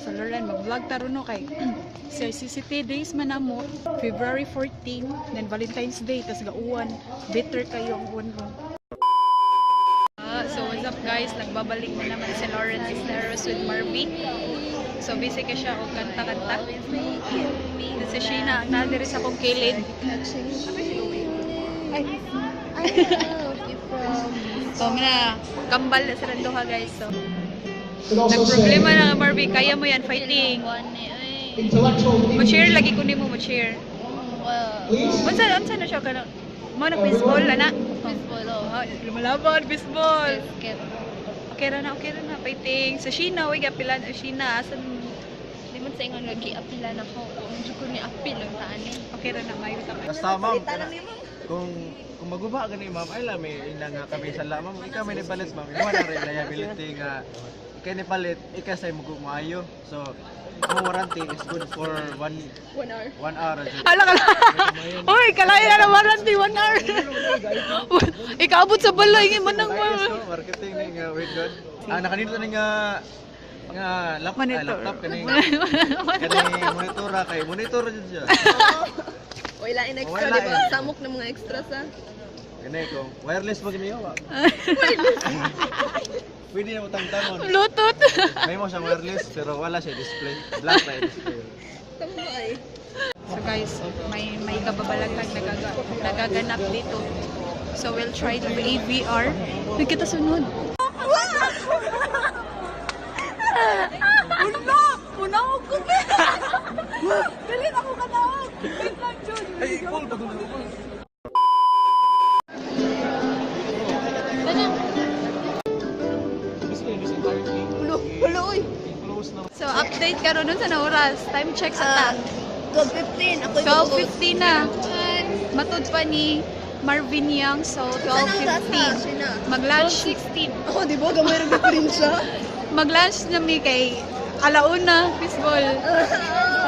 So Lauren, mag-vlog taro no kay CICCT days man namo, February 14, then Valentine's Day, tas gauwan, bitter kayo ang uwan ron. Ah, so what's up, guys? Nagbabalik na naman si Lauren Cisneros with Marvy. So busy ka siya og kanta-kanta. Then si Sheena, ang naa diri sa akong kilid. Ay. Oh, na kambal na sa duha, guys. So nagproblema na nga, Marvy, kaya mo yan, fighting. Mo-cheer lagi ko nimo, mo-cheer. Unsa unsa na siya kana? Mo na baseball ana. Baseball, oh. Oh, lumalaban baseball. Basket. Okay ra na, fighting. Sa Sheena, uy, gapilan Sheena, asan? Di man sa ingon nga gi-apilan ako. Kung ko ni apil ang taan eh. Okay ra na, mayo ta. Basta, ma'am, kung maguba gani, ma'am, ay lami ila nga kami sa la, ma'am, ikaw may nipalit, ma'am. Imo na rin liability nga ikaw nipalit, ikaw say mo maayo. So, ang warranty is good for one 1 hour. 1 hour. Hala ka. Uy, kalayo na na warranty 1 hour. Ikaabot sa balay ngay manang Ayos, no? Marketing ni nga wait god. Ah, nakanindot ni nga nga lap, ah, Monitor. Laptop kani kani monitora kay monitor jud siya. Wala in extra, Wala di ba? eh. Samok ng mga extra sa. Gani kung wireless ba gani wa. Pwede na mo tangtangon. Bluetooth. May mo siya wireless pero wala siya display. Black na yung display. Tama ay. So guys, may kababalaghan nagaganap dito. So we'll try the AVR. Uy, kita sunod. Wala! Unahog ko ba? Dali ako kanaog! Wait lang, Jun. Ay, cool pag. Hulo, hulo, uy. So update karon nun sa na oras. Time check sa ta. 12:15. Ako. 12:15 na. Matud pa ni Marvin Young. So 12:15. Mag-lunch 16. Oh, di ba? Gamay rin rin siya. Mag-lunch na mi kay alauna, fishball.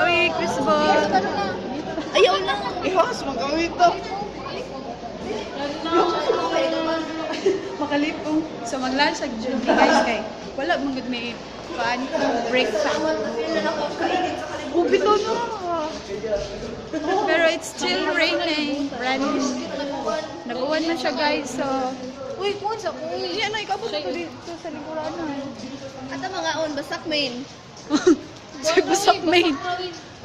Uy, fishball. Ayaw lang. Ihas man kami ito. Makalipong. So mag-lunch sa June guys kay wala man gud may kuan breakfast. Ubito na. Pero it's still raining. Raining. Nag-uwan na siya, guys. So uy, kuwan sa uy. Yan na ikabot ko dito sa likuran. At ang mga on, basak main. Sa basak main.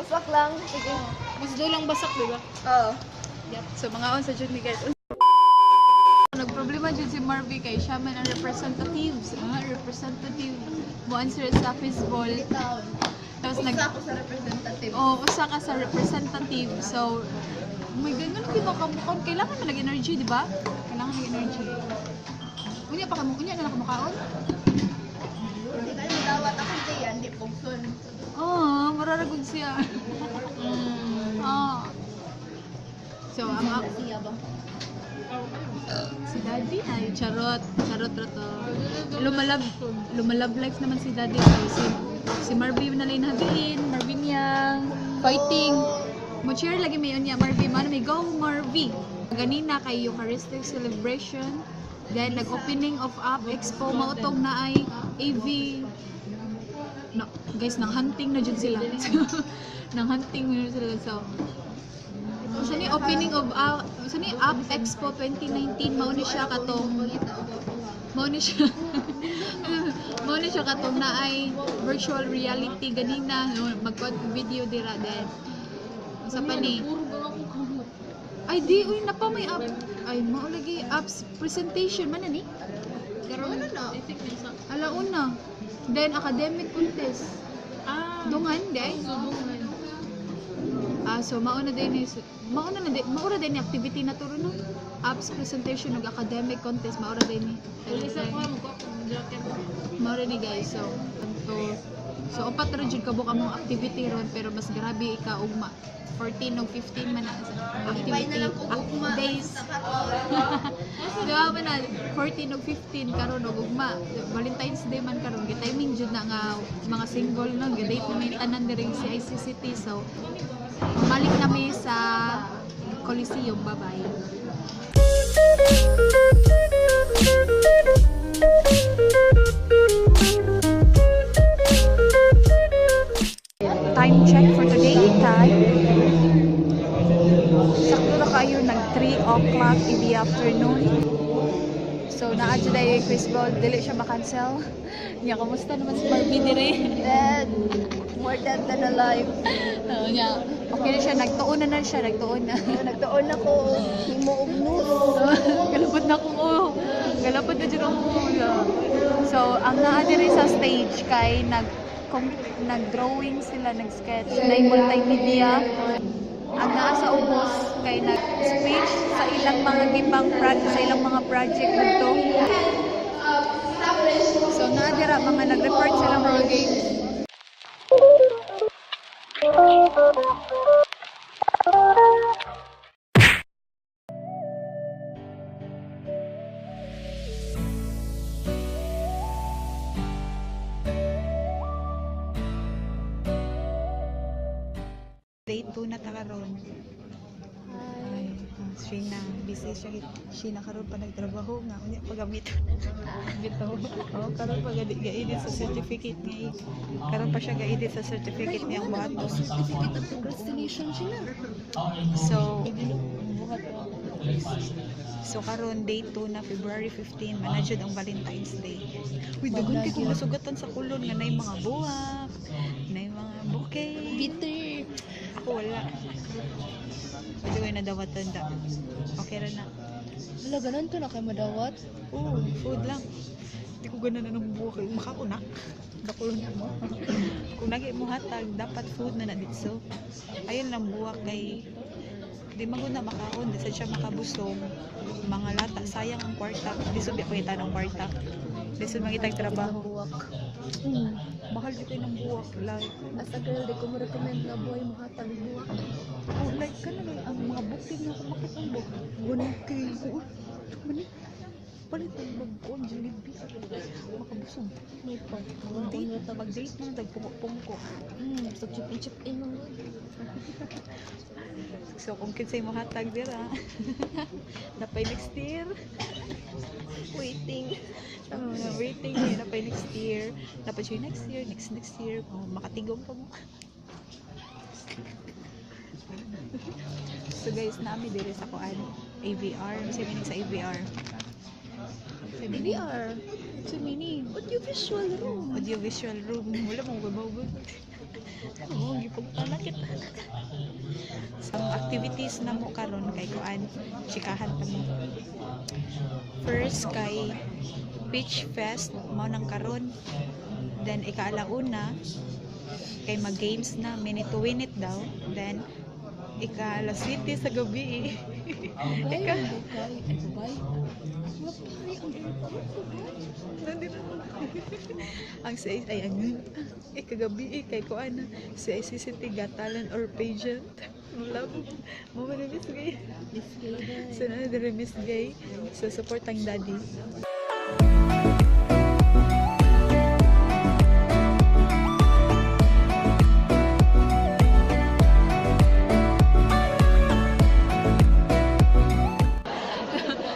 Basak lang. Sige. Mas dolang basak, di ba? Oo. So mga on sa June guys. Nagproblema jud si Marvy kay siya man ang representatives, representative mo answer sa fishball. Tapos nag Usa ako sa representative. Oh, usa ka sa representative. So, oh my God, ganun di ba kamukaon? Kailangan mo nag-energy, di ba? Kailangan nag-energy. Unya pa kamo, unya na lang kamukaon. Hindi kayo dawat ako diyan, di pugson. Oh, mararagod siya. Oh. So, ang Siya ba? Si Daddy ay charot, charot ra to. Lumalab lumalab life naman si Daddy, so si Marvin na lang habilin, Marvin Yang fighting. Mo cheer lagi may unya Marvin man may go Marvy. Ganina kay Eucharistic celebration, then nag-opening of App Expo mautong na ay AV no, guys, nang hunting na jud sila. Nang hunting na jud sila. So sa ni opening of sa ni App Expo 2019, mao ni siya katong naay virtual reality ganina no, mag video dira then sa pa ni ay di uy napa may app ay mao lagi apps presentation man na ni. Karon Ano na? I think minsan. Alauna, then academic contest. Ah. Dungan di ay. So, dungan. Ah, so mauna din ni mauna na din maura din ni activity na to ron, no? Apps presentation ug academic contest maura din ni. Wala isa ko mo ko jacket. Maura ni, guys. So so so upat ra jud ka buok among activity ron pero mas grabe ika ugma 14 og 15 man na sa Ipay activity na lang ko ugma. days. Diba man na 14 og 15 karon og ugma Valentine's Day man karon, gi-timing jud na nga mga single no, gi-date na may tanan diri sa ICCT. So balik na mi sa Coliseum. Bye bye. Time check for today kay sakto na kayo, nag 3 o'clock in the afternoon. So naa jud ay quiz bowl, dili siya ma-cancel. Nya, kamusta naman si Barbie dire? Dead. More dead than alive. Oo, nya. Okay na siya, nagtuon na na siya, nagtuon na. Nagtuon ako, himo og news. Galapod na akong oh. Galapod na dyan akong ulo. So, ang naa diri sa stage kay nag drawing sila, nag-sketch, na multimedia. Ang naa sa ubos kay nag-speech sa ilang mga gipang sa ilang mga project dito. So, naa dira mga nag-report sila mga games. Day 2 na ta karon. Ay, Sheena, busy siya. Sheena karon pa nagtrabaho nga unya pagamit. Bitaw. Oh, karon pa gadi ga-edit sa certificate nga. Karon pa siya ga-edit sa certificate niyang buhaton. Certificate of procrastination siya. So karon day 2 na, February 15, manajud ang Valentine's Day. Uy, dagan kay kung nasugatan sa kulon nga nay mga buwak, nay mga bouquet. Bitter. Ako wala. Pwede ko yung nadawatan da. Okay ra na. Wala, ganun to na kay madawat. Oo, food lang. Hindi ko ganan anong buwak. Makakunak. Bakulon mo. Kung nagi mo hatag, dapat food na na ditso. Ayun lang buwak kay di magud na makaon, di sad siya makabusog. Mga lata, sayang ang kwarta. Di subi ako ng kwarta. Di sud mangitag trabaho. Buwak. Mahal di kayo ng buwak. Like, As a girl, di ko mo recommend nga boy mohatag buwak. Oh, like ka na lang, ang mga booking na kung bakit ang book. 1K. Oh, mani. Palit ang mag-on, Jollibee. Makabusog. May pa. Date, mag-date na, tagpungko-pungko. So chip in, chip in man gud. So, kung kinsay mo hatag dira, napay next year. Waiting. Oh, na waiting eh, napay next year. Napay siya next year, next next year. Kung makatigom pa mo. So guys, nami diri sa kuan AVR. Sa meaning sa AVR? Sa meaning? BR. Sa meaning? Audiovisual room. Audiovisual room. Wala mong gabaw. Oo, gipagpala kita. Ang activities na mo karon kay kuan, chikahan ta mo. First kay Peach Fest mao nang karon. Then ikaalauna kay mag-games na, minute to win it daw. Then ika alas 7 sa gabi. Ika. Ika Ay, bye. Mapay ang aircon. Nandito ang sa ay ang ikagabi eh, kay kuan sa CCT Got Talent or pageant. Wala mo mo ni Miss Gay. Miss Gay. So na dire Miss Gay. So support ang daddy.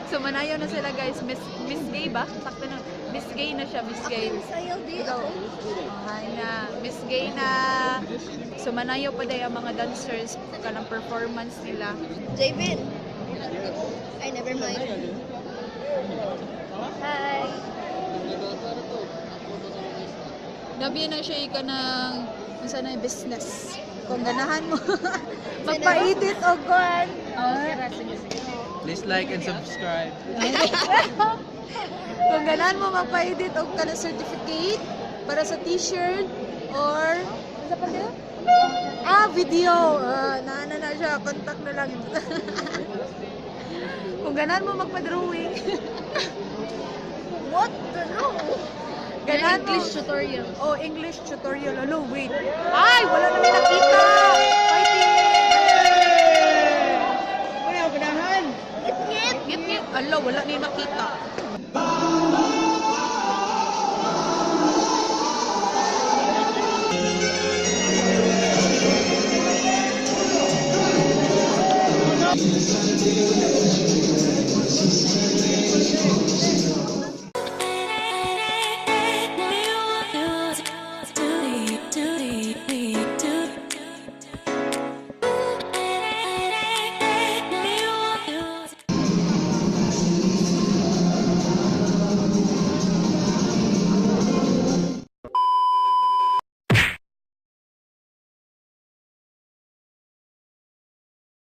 So manayaw na sila guys. Miss Miss Gay ba? Sakto na. Miss Gay na siya, Miss Gay. Sayaw di Ikaw. ako. Ay na, Miss Gay na. So manayaw pa day ang mga dancers kanang performance nila. Javin. Ay, never mind. Hi. Gabi na siya ika ng unsa na yung business. Kung ganahan mo magpa-edit og kuan. Please like and subscribe. Kung ganahan mo magpa-edit og kanang certificate para sa t-shirt or unsa pa nila? Ah, video. Ah, naana na siya, contact na lang. Kung ganahan mo magpa-drawing, What the no? ganahan mo English tutorial. Oh, English tutorial. Alo, wait. Ay, wala.